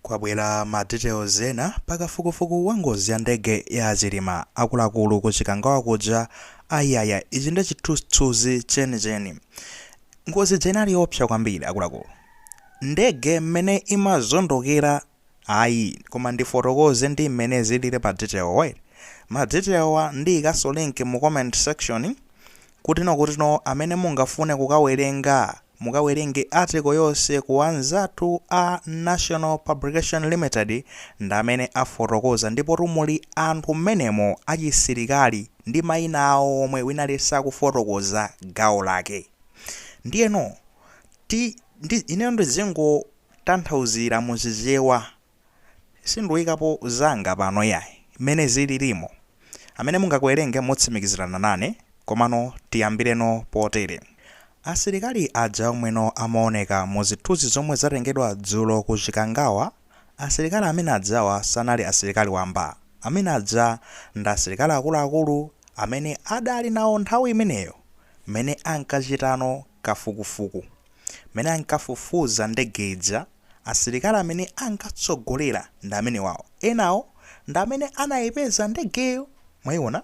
Kwabwera ma details ena pa kafukufuku wa ngozi ya ndege ya Chilima. Akuluakulu ku Chikangawa kuja ayaya, ichi ndi chithunzithunzi chenicheni. Ngozi ija inali yoopsa kwambiri akuluakulu. Ndege mmene imazondokera ayi, koma ndifotokoze ndi mmene zilili ma detail wa. Ma detail wa ndiyikaso link mu comment section kutino amene mungafune kukawerenga mukawerenge article yonse ku anzathu a National Publication Limited ndi amene afotokoza, ndipo muli anthu mmenemo achisilikali ndi mayina awo omwe wina aliyense akufotokoza gawo lake. Ndiyeno ti ndi ineyo ndizingotanthauzira muchichewa, sinduyikapo zanga pano yayi, mmene zililimo. Amene mungakuwerenge mutsimikizirana nane, komano tiyambireno potere. Asilikali aja omweno amaoneka mu zithunzi zomwe zatengedwa dzulo ku Chikangawa, asilikali amene ajawa sanali asilikali wamba. Amene aja ndi asilikali akuluakulu amene adali nawo nthawi imeneyo mmene ankachitano kafukufuku, mmene ankafufuza ndege ija. Asilikali amene ankatsogolera ndi amene wawo, enawo ndi amene anayipeza ndegeyo, mwayiona,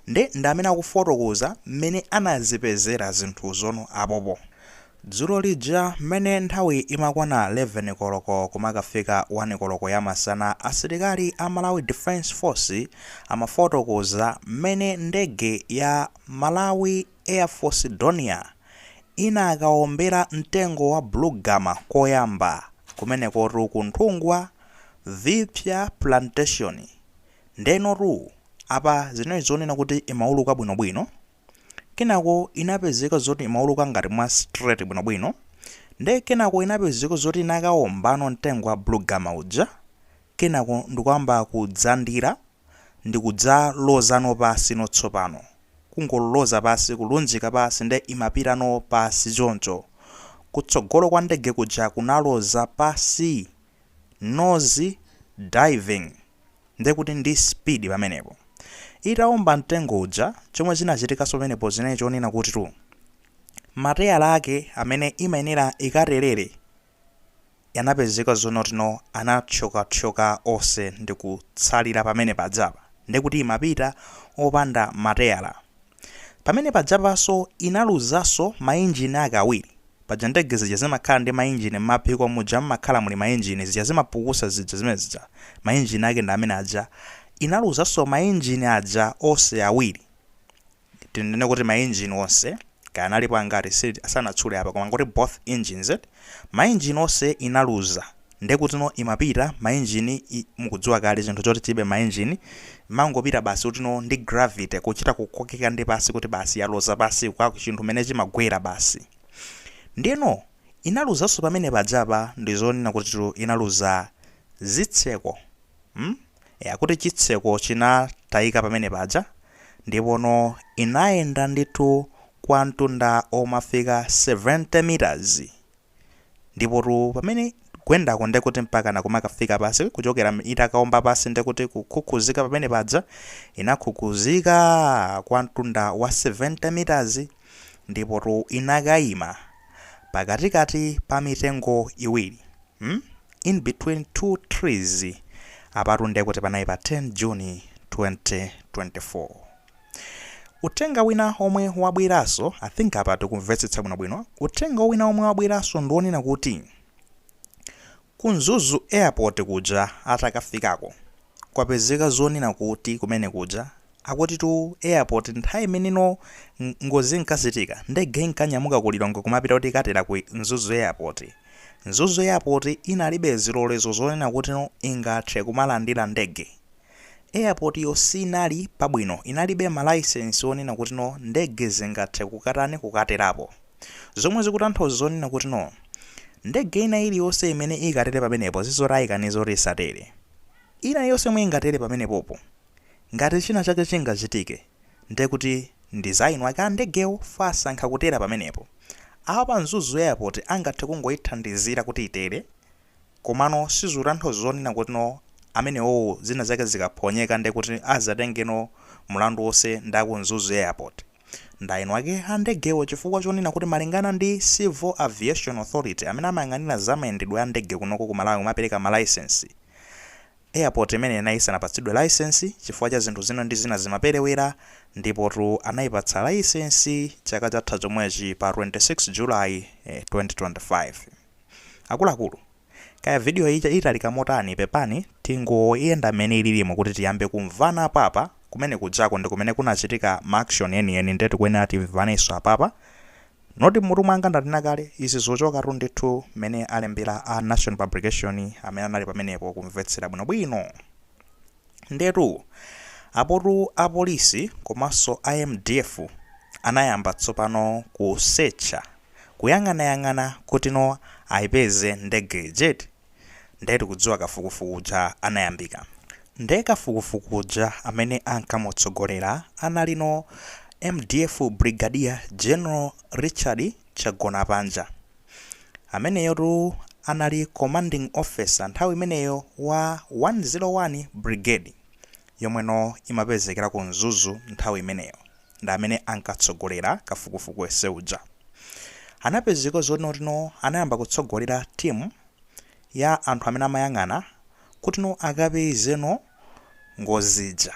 ndi amene akufotokoza mmene anazipezera zinthu zono apopo. Dzulo lija mmene nthawi imakwana 11 koloko kumakafika 1 koloko ya masana, asilikali a Malawi Defence Force amafotokoza mmene ndege ya Malawi Air Force Dornier inakaombera mtengo wa Bluegum koyamba kumenekotu ku Nthungwa Vipya Plantation. Ndenotu apa zinali zonena kuti imauluka bwinobwino, kenako inapezeka zoti imauluka ngati mwa straight bwinobwino, nde kenako inapezeka zoti inakaombano mtengo wa Bluegum uja, kenako ndikuyamba kudzandira ndikudzalozano pasi notsopano, kungoloza pasi, kulunjika pasi, nde imapitano pasi choncho. Kutsogolo kwa ndege kuja kunaloza pasi, nose diving, ndekuti ndi speed pamenepo. Itaomba mtengo uja, chomwe chinachitikanso pamenepo zinali chonena kuti tu mateyala ake amene imayenera ikaterere yanapezeka zonotino anathyokathyoka onse ndikutsalira pamene padzapa, ndekuti imapita opanda mateyala. Pamene padzapanso inaluzanso mainjini ake awiri. Paja ndege zija zimakhala ndi mainjini, m'maphiko muja mmakhala muli mainjini, zija zimapukusa zija zimene zija, mainjini ake ndi amene aja. Inaluzanso mainjini aja onse awiri, tinene kuti mainjini onse, kaya analipo angati sanatchule apa, koma ngoti both engines, mainjini onse inaluza. Ndekuti no imapita mainjini, mukudziwa kale chinthu choti chibe mainjini mangopita basi kuti no ndi gravity, kuchita kukokeka ndi pasi kuti basi yaloza pasi kwa chinthu mene chimagwera basi. Ndiyeno inaluzanso pamene padzapa ndi zonena kuti tu inaluza zitseko, Ya, kuti chitseko chinatayika pamene paja, ndipo inayenda ndithu kwa mtunda omafika 70 meters. Ndipo tu pamene gwendako ndekuti mpaka nakumakafika pasi, kuchokera itakaomba pasi, ndekuti kukhukhuzika pamene paja, inakhukhuzika kwa mtunda wa 70 meters, ndipo tu inakayima pakatikati pa mitengo iwiri, In between two trees. Apatu ndekuti panali pa 10 June 2024. Uthenga wina omwe wabweranso, I think apa tikumvetsetsa bwinobwino, uthenga wina omwe wabweranso ndionena kuti ku Mzuzu Airport kuja atakafikako kwapezeka zonena kuti kumene kuja akuti tu airport nthawi imeneno ngozi inkachitika, ndege inkanyamuka ku Lilongwe kumapita kuti ikatera ku Mzuzu Airport. Mzuzu Airport inalibe zilolezo zonena kuti no ingathe kumalandira ndege. Airport yo sinali pabwino, inalibe ma license onena kuti no ndege zingathe kukatani, kukaterapo, zomwe zikutanthauza zonena kuti no ndege ina iliyonse imene ikatere pamenepo, zizoti ayikaniza kuti isatere. Ina iliyonse imwe ingatere pamenepopo, ngati china chake chingachitike, ndekuti ndi za inu ake a ndegewo fasankha kutera pamenepo. Awa pa Mzuzu Airport angathe kungoyithandizira kuti itere, komano sizikutanthauza zonena kuti no amenewowo zina zake zikaphonyeka ndekuti azatengeno mulandu wonse ndi aku Mzuzu Airport. Ndi eni ake a ndegewo, chifukwa chonena kuti malingana ndi Civil Aviation Authority amene amayang'anira za mayendedwe a ndege kunoko ku Malawi, kumapereka ma license, airport imene inayi isanapatsidwe license chifukwa cha zinthu zina ndi zina zimaperewera. Ndipotu anayipatsa license chaka chatha chomwechi pa 26 July 2025. Akuluakulu, kaya video iyi italika motani, pepani, tingoyenda mmene ililimo kuti tiyambe kumvana apapa. Kumene kujako ndi kumene kunachitika ma action yeniyeni, nde tikuyenera timvanenso apapa. Noti mutu mwanga ndatina kale, izi zochokatu ndithu mmene alembera a Nation Publication amene anali pamenepo kumvetsera bwinobwino. Ndetu apotu apolisi komanso a MDF anayamba tsopano kusearcha, kuyang'anayang'ana kuti no ayipeze ndege jet. Ndetu kudziwa kafukufuku uja anayambika. Nde kafukufuku uja amene ankamutsogolera analino MDF Brigadier General Richard Chagonapanja, ameneyotu anali commanding officer nthawi imeneyo wa 101 Brigade yomweno imapezekera ku Mzuzu nthawi imeneyo. Ndi amene ankatsogolera kafukufuku ese uja. Anapezeka zonotino anayamba kutsogolera timu ya anthu amene amayang'ana kuti no akapezeno ngozija.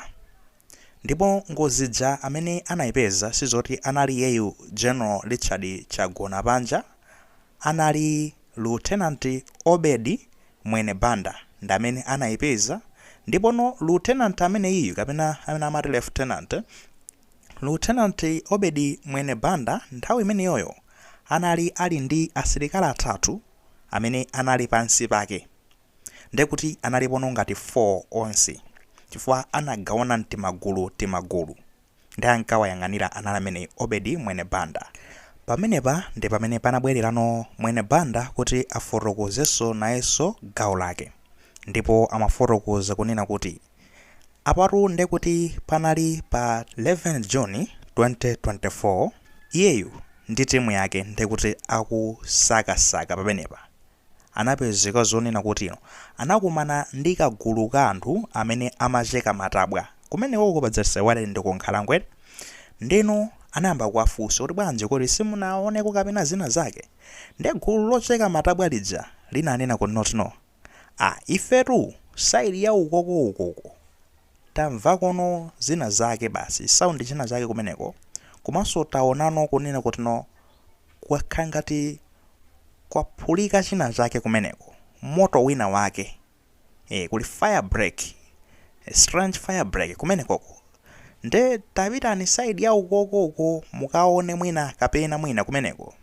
Ndipo ngozija amene anayipeza sizoti anali yeyu General Richard Chagonapanja, anali Lieutenant Obedi Mwene Banda ndi amene anayipeza. Ndipono lieutenant amene iyu, kapena amene amati lieutenant, Lieutenant Obedi Mwene Banda, nthawi imeneyoyo anali ali ndi asilikali atatu amene anali pansi pake, ndekuti analipono ngati 4 onse, chifukwa anagawana mtimagulu timagulu. Ndi ankawayang'anira anali amene Obedi Mwene Banda. Pamenepa ndi pamene panabwererano Mwene Banda kuti afotokozenso nayenso gawo lake. Ndipo amafotokoza kunena kuti apatu ndekuti panali pa 11 June 2024, iyeyu ndi timu yake ndekuti akusakasaka pamenepa, anapezeka zonena kuti ino anakumana ndi kagulu ka anthu amene amacheka matabwa kumeneko padzasewale ndi kunkhalango. Ndino anayamba kuwafunsa kuti bwanji, kuti simunaoneko kapena zina zake? Ndi gulu locheka matabwa lija linanena kuti notino, a ifetu side ya ukoko ukoko tamva kono zina zake, basi sound china chake kumeneko, komanso taonano kunena kuti no kwakhala ngati kwaphulika china chake kumeneko, moto wina wake, kuli fire break, strange fire break kumenekoko. Nde tapitani side ya ukoko uko mukaone mwina kapena mwina kumeneko.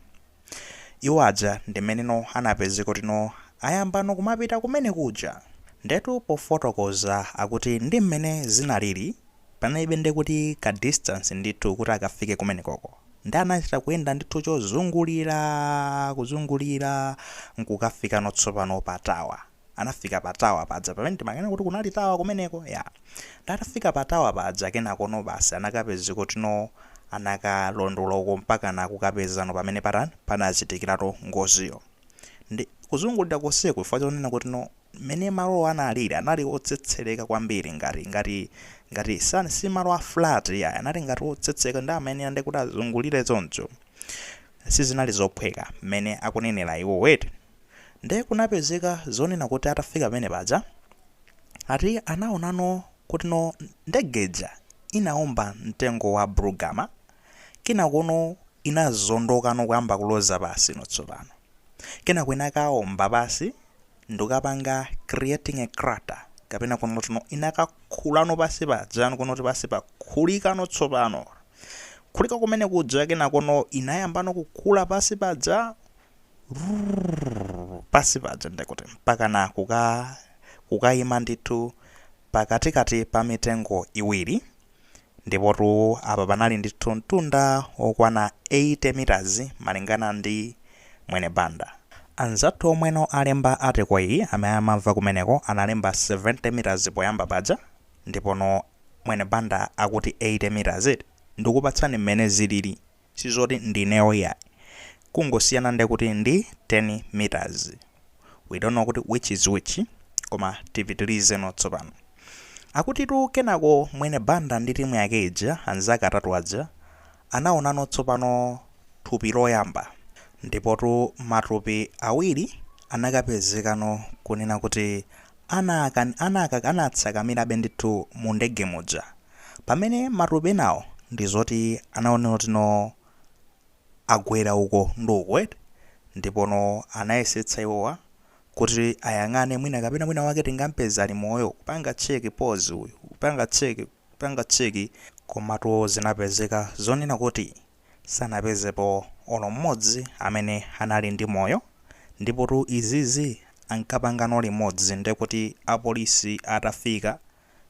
Iwo aja ndimeneno anapezeka kuti no ayambano kumapita kumene kuja. Ndetu pofotokoza akuti ndi mmene zinalili, panalibe nde kuti ka distance ndithu kuti akafike kumenekoko. Ndi anachita kuyenda ndithu chozungulira kuzungulira nkukafika tsopano pa tower. Anafika pa tower paja pamene timakena kuti kunali tower kumeneko ya. Ndatafika pa tower paja, kenakono basi anakapeza kuti no anakalondola uko mpaka nakukapezano pamene patani panachitikiratu ngoziyo. Ndi kuzungulira konseku chifukwa chonena kuti no mmene malowo analili anali otsetsereka kwambiri, ngati si malo a flat ya, anali ngati otsetseka, ndi amene ande kuti azungulire choncho sizinali zophweka mmene akunenera iwo weti. Nde kunapezeka zonena kuti atafika pamene paja, ati anaonano kuti no ndegeja inaomba mtengo wa brugama, kenakono inazondokano kuyamba kuloza pasi. No tsopano kenako inakaomba pasi ndikapanga creating a crater, kapena kunotino inakakhulano pasi pajano, kunoti pasi pakhulikano. Tsopano khulika kumene kuja, kenakono inayambano kukhula pasi paja, pasi paja ndikuti mpakana kukayima ndithu pakatikati pa mitengo iwiri. Ndipotu apa panali ndithu mtunda okwana 80 meters malingana ndi Mwene Banda. Anzathu omweno alemba article iyi amene amamva kumeneko analemba 70 meters poyamba paja, ndipono Mwene Banda akuti 80 meters. Ndikupatsani mmene zilili, sizoti ndineyo yayi, kungosiyana ndekuti ndi 10 meters. We don't know kuti which is which, koma tipitilize. No tsopano akutitu kenako Mwene Banda ndi timu yake ija, anzake atatu aja, Anaonano tsopano thupi loyamba. Ndipotu matupi awiri anakapezekano kunena kuti anatsakamirabe ndithu mu ndege muja. Pamene matupi enawo ndi zoti anaoneka kuti no agwera uko ndi uko eti. Ndipono anayesetsa iwowa kuti ayang'ane mwina kapena mwina wake tingampeze ali moyo, kupanga check pose uyu, kupanga check, kupanga check, komatu zinapezeka zonena kuti sanapezepo olo mmodzi amene anali ndi moyo. Ndipotu izizi ankapangano limodzi, ndekuti apolisi atafika,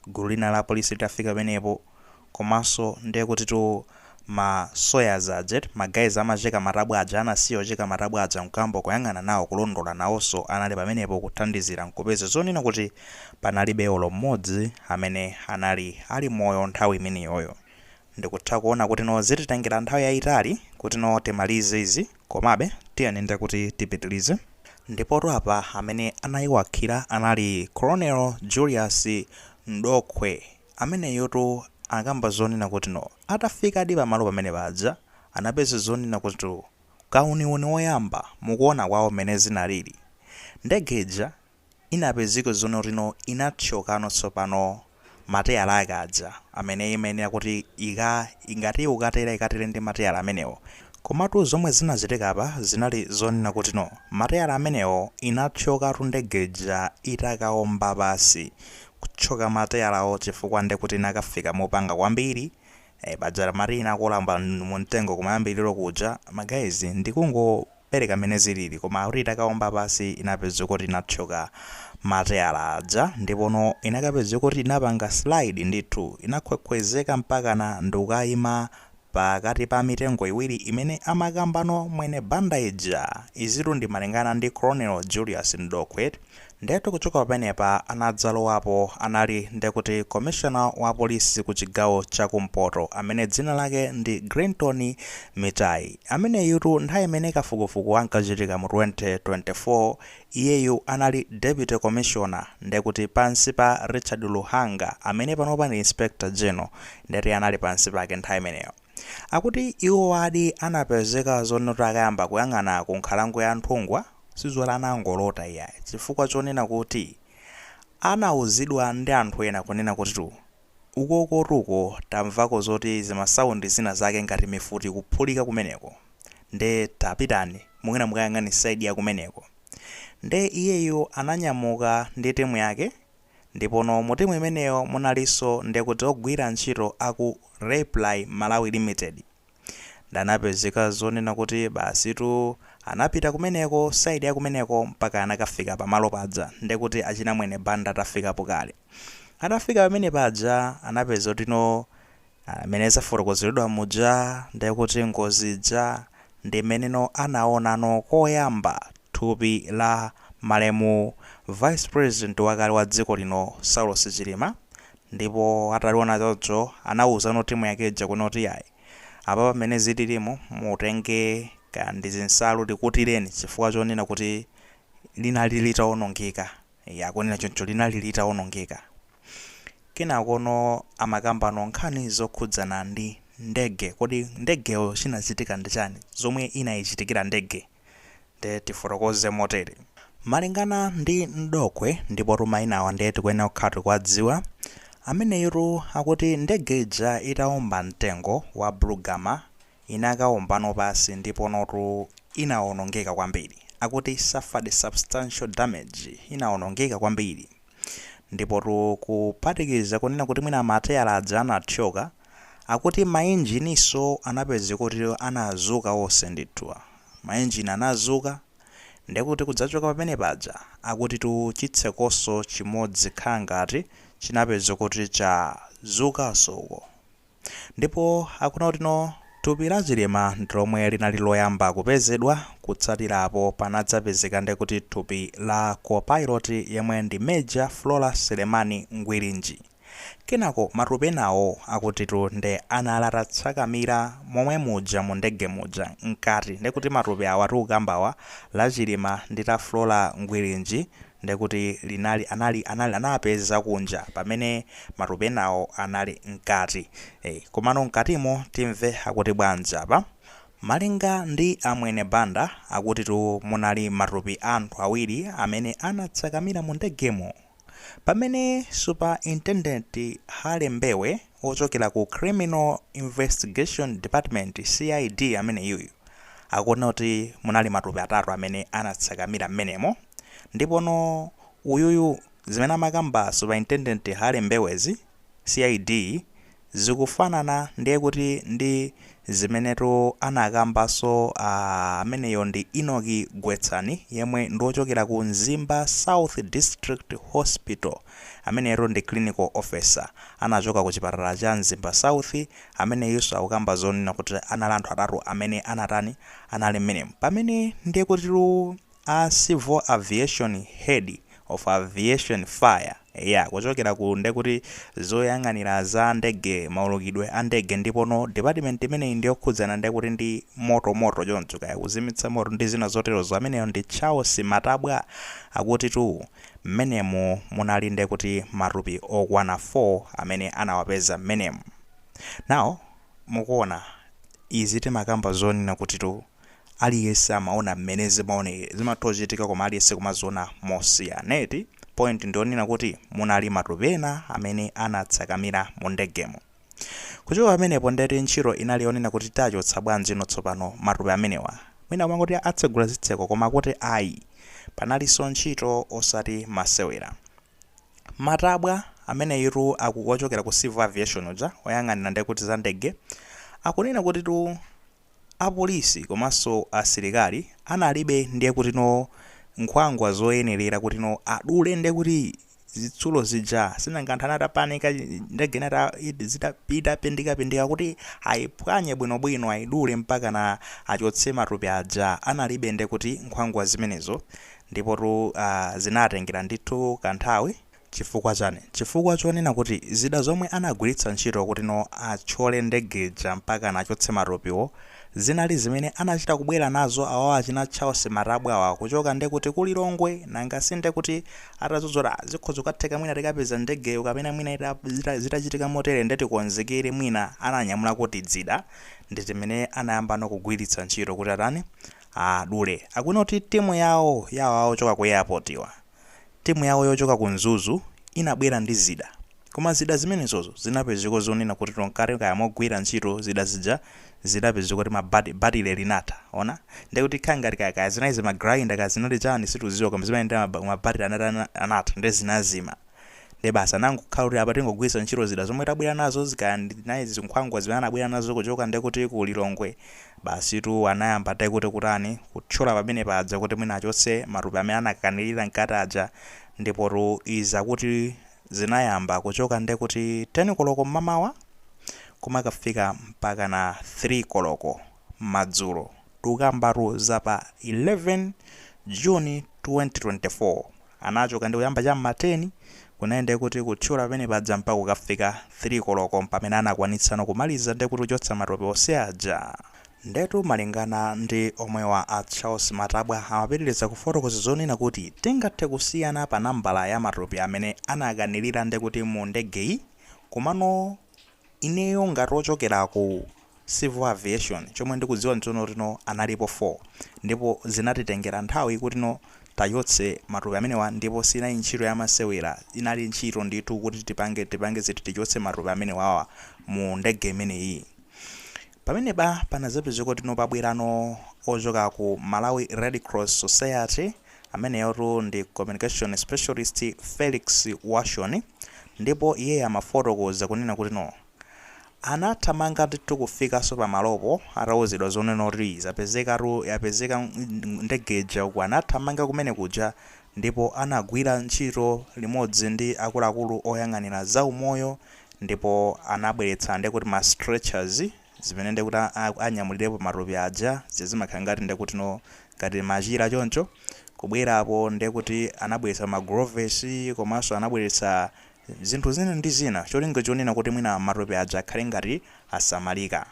gulu lina la apolisi litafika pamenepo, komanso ndekutitu ma sawyers aja, ma guys amacheka matabwa aja, anasiya ocheka matabwa aja nkuyamba kuyang'ana nawo, kulondola, nawonso anali pamenepo kuthandizira nkupeza zonena kuti panalibe olo mmodzi amene anali ali moyo nthawi imeneyoyo. Ndikutha kuona kuti no zititengera nthawi yayitali kuti no timalize izi, komabe tiyeni ndekuti tipitilize. Ndipotu apa amene anayiwakhira anali Colonel Julius Mdokhwe. Ameneyotu akamba zonena kuti no atafikadi pamalo pamene paja anapeza zonena kuti kauniuni woyamba mukuona kwawo mmene zinalili, ndege ija inapezeka zonena kuti no inathyokano tsopano mateyala ake aja amene imayenera kuti ingati ukatera ikatere ndi mateyala amenewo. Komatu zomwe zinachitika apa zinali zonena kuti no mateyala amenewo inathyokatu ndege ija itakaomba pasi, kuthyoka mateyalawo chifukwa ndekuti inakafika mopanga kwambiri. Paja mati inakolamba mumtengo kumayambiriro kuja. Ma guys, ndikungopereka mmene zilili, koma kuti itakaomba pasi inapeza kuti inathyoka mateyala aja, ndipono inakapeza kuti inapanga slide ndithu, inakhwekhwezeka mpakana ndikukayima pakati pa mitengo iwiri imene amakambano Mwene Banda ija. Izitu ndi malingana ndi Colonel Julius Mdokhwe. Ndetu kuchoka pamenepa anadzalowapo anali ndekuti commissioner wa polisi ku chigawo chakumpoto amene dzina lake ndi Grinton Mitai. Ameneyutu nthawi imene kafukufuku ankachitika mu 2024 iyeyu anali deputy commissioner, ndekuti pansi pa Richard Luhanga amene panopa ndi inspector general, ndeti anali pansi pake nthawi imeneyo. Akuti iwo adi anapezeka zonoti akayamba kuyang'ana ku nkhalango ya Nthungwa, sizoti anangolota iyayi, chifukwa chonena kuti anauzidwa ndi anthu ena kunena kuti ukokotuko tamvako zoti zima sound zina zake ngati mifuti kuphulika kumeneko, nde tapitani mwina mukayang'ane side ya kumeneko. Nde iyeyo ananyamuka ndi timu yake, ndipono mu timu imeneyo munalinso ndekuti ogwira ntchito aku Reply Malawi Limited. Ndanapezeka zonena kuti basitu anapita kumeneko, side ya kumeneko, mpaka anakafika pamalo paja ndekuti achina Mwene Banda atafikapo kale. Atafika pamene paja anapeza kuti no amene zafotokozeredwa muja, ndekuti ngozi ija ndi imeneno anaonano koyamba thupi la malemu vice president wakale wa dziko lino Saulos Chilima. Ndipo ataliona choncho anawuzano timu yake ija kunoti yayi, apa pamene zililimu mutenge kandi zinsalu tikutireni, chifukwa chonena kuti linali litawonongeka. Yakunena choncho, linali litawonongeka. Kenakono amakambano nkhani zokhudzana ndi ndege. Kodi ndegeyo chinachitika ndi chani, zomwe inayichitikira ndege? Nde tifotokoze motere malingana ndi Mdokwe. Ndipo mayinawa ndiye tikuyenera kukhala tikuwadziwa. Ameneyotu akuti ndege ija itawomba mtengo wa Bulugama inakawombano pasi, ndipo notu inawonongeka kwambiri. Akuti suffered substantial damage, inawonongeka kwambiri. Ndipotu kuphatikiza kunena kuti mwina mateyala aja anathyoka, akuti mainjiniso anapezeka kuti anazuka onse ndithu, mainjini anazuka. Ndekuti kudzachoka pamene paja akuti tu chitsekoso chimodzi khala ngati chinapeza kuti chazukanso uko. Ndipo akuna kuti no thupi la Chilima ndilomwe linali loyamba kupezedwa. Kutsatirapo panadzapezeka ndekuti thupi la copilot yemwe ndi Major Flora Selemani Ngwirinji. Kenako matupi enawo akutitu nde anali atatsakamira momwe muja mu ndege muja mkati. Ndekuti matupi awa tikukambawa, la Chilima ndi la Flora Ngwirinji. Ndekuti linali anali anali anapeza kunja pamene matupi enawo anali mkati. Komano mkatimo timve akuti bwanji apa. Malinga ndi a Mwene Banda, akutitu munali matupi a anthu awiri amene anatsakamira mu ndegemo. Pamene Superintendent Harry Mbewe wochokera ku Criminal Investigation Department, CID, ameneyuyu akuona kuti munali matupi atatu amene anatsakamira mmenemo. Ndipono uyuyu zimene amakamba Superintendent Harry Mbewezi, CID, zikufanana ndiye kuti ndi zimenetu anakambanso ameneyo ndi Enock Gwetsani yemwe ndi wochokera ku Mzimba South District Hospital. Ameneyo ndi clinical officer, anachoka ku chipatala cha Mzimba South. Ameneyunso akukamba zonena kuti anali anthu atatu amene anatani, anali mmenemo. Pamene ndiye kutitu a Civil Aviation, Head of Aviation Fire ya kuchokera ku ndekuti zoyang'anira za ndege, maulukidwe a ndege, ndipono department imeneyi ndiyokhudzana ndekuti ndi motomoto choncho, kaya kuzimitsa moto ndi zina zoterozo, ameneyo ndi Charles Matabwa, akuti tu mmenemu munali ndekuti matupi okwana 4 amene anawapeza mmenemu. Now mukuona izi timakamba zonena kuti tu aliyense amaona mmene zimaonekera, zimatha kuchitika koma aliyense kumaziona mosiyana eti. Point ndionena kuti munali matupi ena amene anatsakamira mu ndegemo. Kuchoka pamenepo ndeti ntchito inali yonena kuti tachotsa bwanji ino tsopano matupi amenewa? Mwina kumangoti atsegula zitseko, koma kuti ayi, panalinso ntchito osati masewera. Matabwa ameneyitu akuchokera ku Civil Aviation uja oyang'anira ndekuti za ndege akunena kuti tu apolisi komanso asilikali analibe ndiye kuti no nkhwangwa zoyenerera kuti no adule ndiye kuti zitsulo zija. Sinanga anthu anatapanika, ndege zitapindikapindika, kuti ayiphwanye bwinobwino, ayidule mpaka na achotse matupi aja, analibe ndiye kuti nkhwangwa zimenezo. Ndipotu zinatengera ndithu kanthawi. Chifukwa chani? Chifukwa chonena kuti zida zomwe anagwiritsa ntchito kuti no athyole ndegeja mpaka nachotse matupiwo zinali zimene anachita kubwera nazo awawa achina Charles Matabwa awa kuchoka ndekuti ku Lilongwe. Nanga si ndekuti atadzudzula zikhoza kukatheka mwina tikapeza ndegeyo kapena mwina zitachitika motere ndetikonzekere, mwina ananyamula kuti dzida ndi timene anayamba kugwiritsa ntchito kuti atani, adule. Akuona kuti timu yawo yawo yochoka ku airport iwa, timu yawo yochoka ku Mzuzu inabwera ndi zida, koma zida zimenezozo zinapezeka zonena kuti tonkati kaya mogwira ntchito zida zija zidapezeka kuti mabatile linatha. Ona ndekuti khala ngati kaya kaya zinali zima grinder, kaya zinali chani, situziwa, koma zimene ndi mabatile anatha ndi zinazima. Ndi basi anangokhala kuti apa tingogwiritsa ntchito zida zomwe tabwera nazo, zikaya nayi zinkhwangwa zimene anabwera nazo kuchoka ndekuti ku Lilongwe. Basi tu anayamba ndekuti kutani, kuthyola pamene paja kuti mwina achotse matupi amene anakanirira mkati aja. Ndipotu iza kuti zinayamba kuchoka ndekuti 10 koloko mmamawa kumakafika mpaka na 3 koloko madzulo. Tukambatu za pa 11 Juni 2024. Anachoka ndi kuyamba cham'ma 10 kunayenda kuti kuthyola pamene paja mpaka kukafika 3 koloko pamene anakwanitsano kumaliza ndekuti kuchotsa matupi onse aja. Ndetu malingana ndi omwewa a Charles Matabwa amapitiriza kufotokoza zonena kuti tingathe kusiyana pa nambala ya matupi amene anakanirira ndekuti mu ndegeyi, komano ineyo ngati ochokera ku Civil Aviation chomwe ndikudziwa nchono tino analipo 4, ndipo zinatitengera nthawi kuti no tachotse matupi amenewa, ndipo sinali ntchito yamasewera, inali ntchito ndithu kuti tipange ziti tichotse matupi amenewawa mu ndege imeneyi. Pamenepa panazapezeka kuti no pabwerano ochoka ku Malawi Red Cross Society, ameneyotu ndi communication specialist Felix Washon, ndipo iye amafotokoza kunena kuti no anathamanga ndithu kufikanso pamalopo atawuzidwa zonena kuti zapezekatu, yapezeka ndegeja uku. Anathamanga kumene kuja ndipo anagwira ntchito limodzi ndi akuluakulu oyang'anira zaumoyo, ndipo anabweretsa ndekuti ma stretchers zimene ndekuti anyamulirepo matupi aja, zimakhala ngati ndekuti no ngati machira choncho. Kubwerapo ndekuti anabweretsa ma gloves komanso anabweretsa zinthu zina ndi zina, cholinga chonena kuti mwina matupi aja akhale ngati asamalika.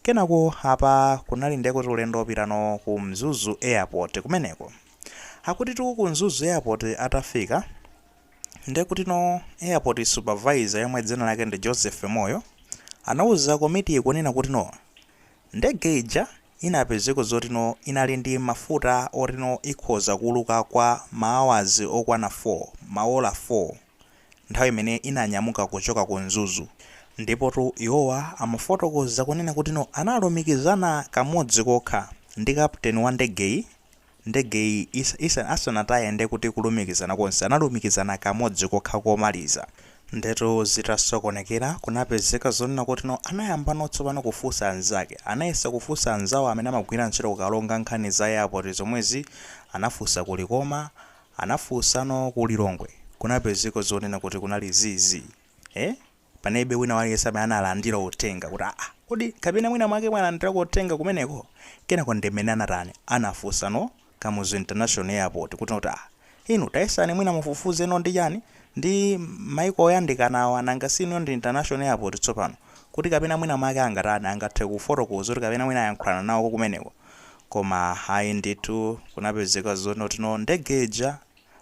Kenako apa kunali ndekuti ulendo wopitano ku Mzuzu Airport. Kumeneko Akutitu ku Mzuzu Airport atafika, ndekuti no airport supervisor yomwe dzina lake ndi Joseph Moyo anauza komiti kunena kuti no ndege ija inapezeka zoti no inali ndi mafuta otino ikhoza kuuluka kwa ma hours okwana 4, maola 4, nthawi imene inanyamuka kuchoka ku Mzuzu. Ndipotu iwowa amafotokoza kunena kuti no analumikizana kamodzi kokha ndi captain wa ndegeyi, ndegeyi asanataye, ndekuti kulumikizana konse analumikizana kamodzi kokha komaliza. Ndetu zitasokonekera, kunapezeka zonena kuti no anayamba tsopano kufunsa anzake, anayesa kufunsa anzawo amene amagwira ntchito kukalonga nkhani za airport zomwezi. Anafunsa ku Likoma, anafunsano ku Lilongwe, kunapezeka zonena kuti kunali zizi, eh? Panalibe wina waliyense amene analandira uthenga kuti aa, kodi kapena mwina mwake mwalandira uthenga kumeneko. Kenako ndimene anatani, anafunsano Kamuzu International Airport kuti ah, inu tayesani mwina mufufuze no ndi chani ndi maiko oyandikanawa, nanga sino ndi international airport tsopano, kuti kapena mwina mwake angatani, angathe kufotokoza kuti kapena mwina ayankhulana nawo kumeneko. Koma hayi ndithu, kunapezeka zonotino ndege ija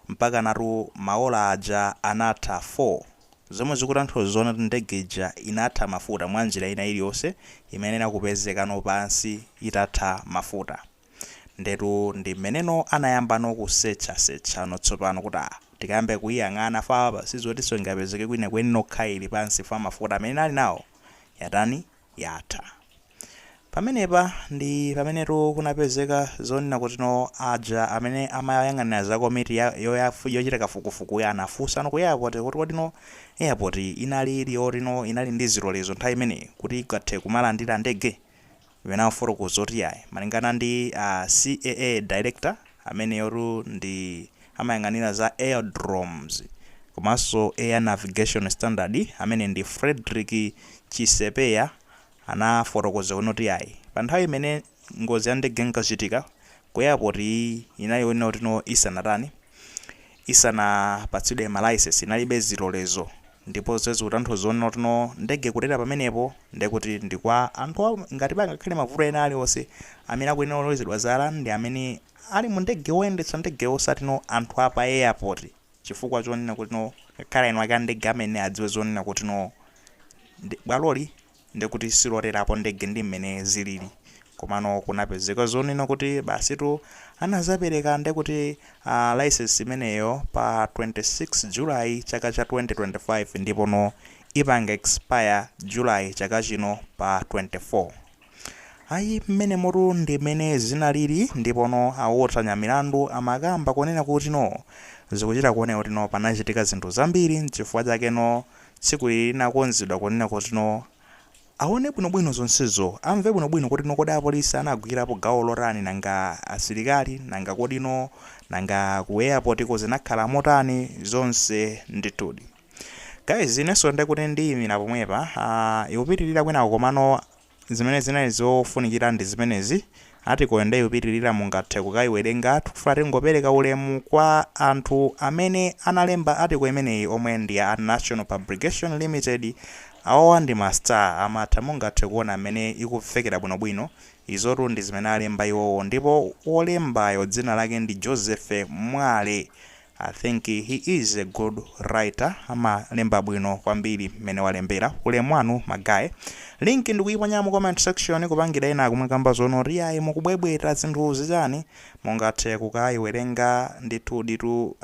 mpaka natu maola aja anatha 4, zomwe zikutanthauza zona kuti ndege ija inatha mafuta mwa njira ina iliyonse imene inakupezekano pansi itatha mafuta. Ndetu ndi mmeneno anayambano kusechasecha tsopano kuti ah, tikayambe kuyiyang'ana fa sizotinso ingapezeke kwina kweni nokha ili pansi fa mafuta amene ali nawo yatani, yatha. Pamenepa ndi pamenetu kunapezeka zonena kuti no aja amene amayang'anira za komiti yochita kafukufuku ya anafunsano ku airport kuti kodi no airport inali iliyotino inali ndi zilolezo nthawi imeneyi kuti ikathe kumalandira ndege? Imene afotokoza kuti yayi, malingana ndi CAA director ameneyotu ndi amayang'anira za aerodromes komanso air navigation standard, amene ndi Frederick Chisepeya, anafotokoza kuti yayi, pa nthawi imene ngozi ya ndege inkachitika ku airport iyi inali yonena kuti no isanatani, isanapatsidwe ma license, inalibe zilolezo. Ndipo zikutanthauza zonena kuti no ndege kutera pamenepo ndekuti ndi kwa anthu ngati pangakhale mavuto ena aliwonse, amene akuyenera kulozedwa zala ndi amene ali mu ndege, woyendetsa ndege, osati no anthu apa airport, chifukwa chonena kuti no ngakhale eni ake a ndege amene adziwe zonena kuti no bwaloli ndikuti siloterapo ndege ndi mmene zilili. Komano kunapezeka zonena kuti basitu anazapereka ndekuti license imeneyo pa 26 July chaka cha 2025, ndipo no ipanga expire July chaka chino pa 24. Ayi, mmene motu ndi mmene zinalili. Ndipo no a Walter Nyamilandu amakamba kunena kuti no zikuchita kuoneka kuti no panachitika zinthu zambiri, chifukwa chake no tsiku ili linakonzedwa kunena kuti no aone bwinobwino zonsezo, amve bwinobwino kuti no kodi apolisi anagwirapo gawo lotani, nanga asilikali, nanga kodi no nanga ku airport ko zinakhala motani zonse. Ndithudi guys, inenso ndekuti ndiyimira pomwepa, ikupitirira kwinako, komano zimene zinali zofunikira ndi zimenezi. Article nde ikupitirira, mungathe kukayiwerenga. Tikufuna tingopereka ulemu kwa anthu amene analemba article imeneyi, omwe ndi a National Publication Limited. Awawa ndi ma star, amatha. Mungathe kuona amene ikumvekera bwinobwino. Izotu ndi zimene alemba iwowo, ndipo wolembayo dzina lake ndi Joseph Mwale. I think he is a good writer, amalemba bwino kwambiri mmene walembera. Ulemu wanu ma guys. Link ndikuyiponya mu comment section kupangira ena akumwe zono kuti ayi, mukubwebweta zinthu zichani. Mungathe kukayiwerenga ndithu ditu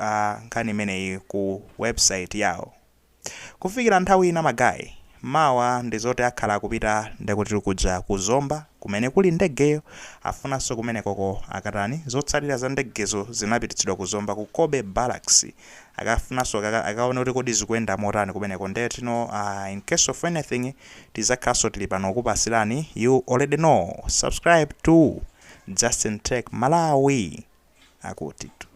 nkhani imeneyi ku website yawo. Kufikira nthawi ina ma guys, mawa ndi zoti akhala akupita ndekuti kuja kuzomba kumene kuli ndegeyo. Afunanso kumenekoko akatani, zotsatira za ndegezo zinapititsidwa kuzomba ku Kobe Barracks, akafunanso akaone kuti kodi zikuyenda motani kumeneko. Ndetino in case of anything tizakhalanso tili pano kupasirani. You already know, subscribe to Justin Tech Malawi akuti tu.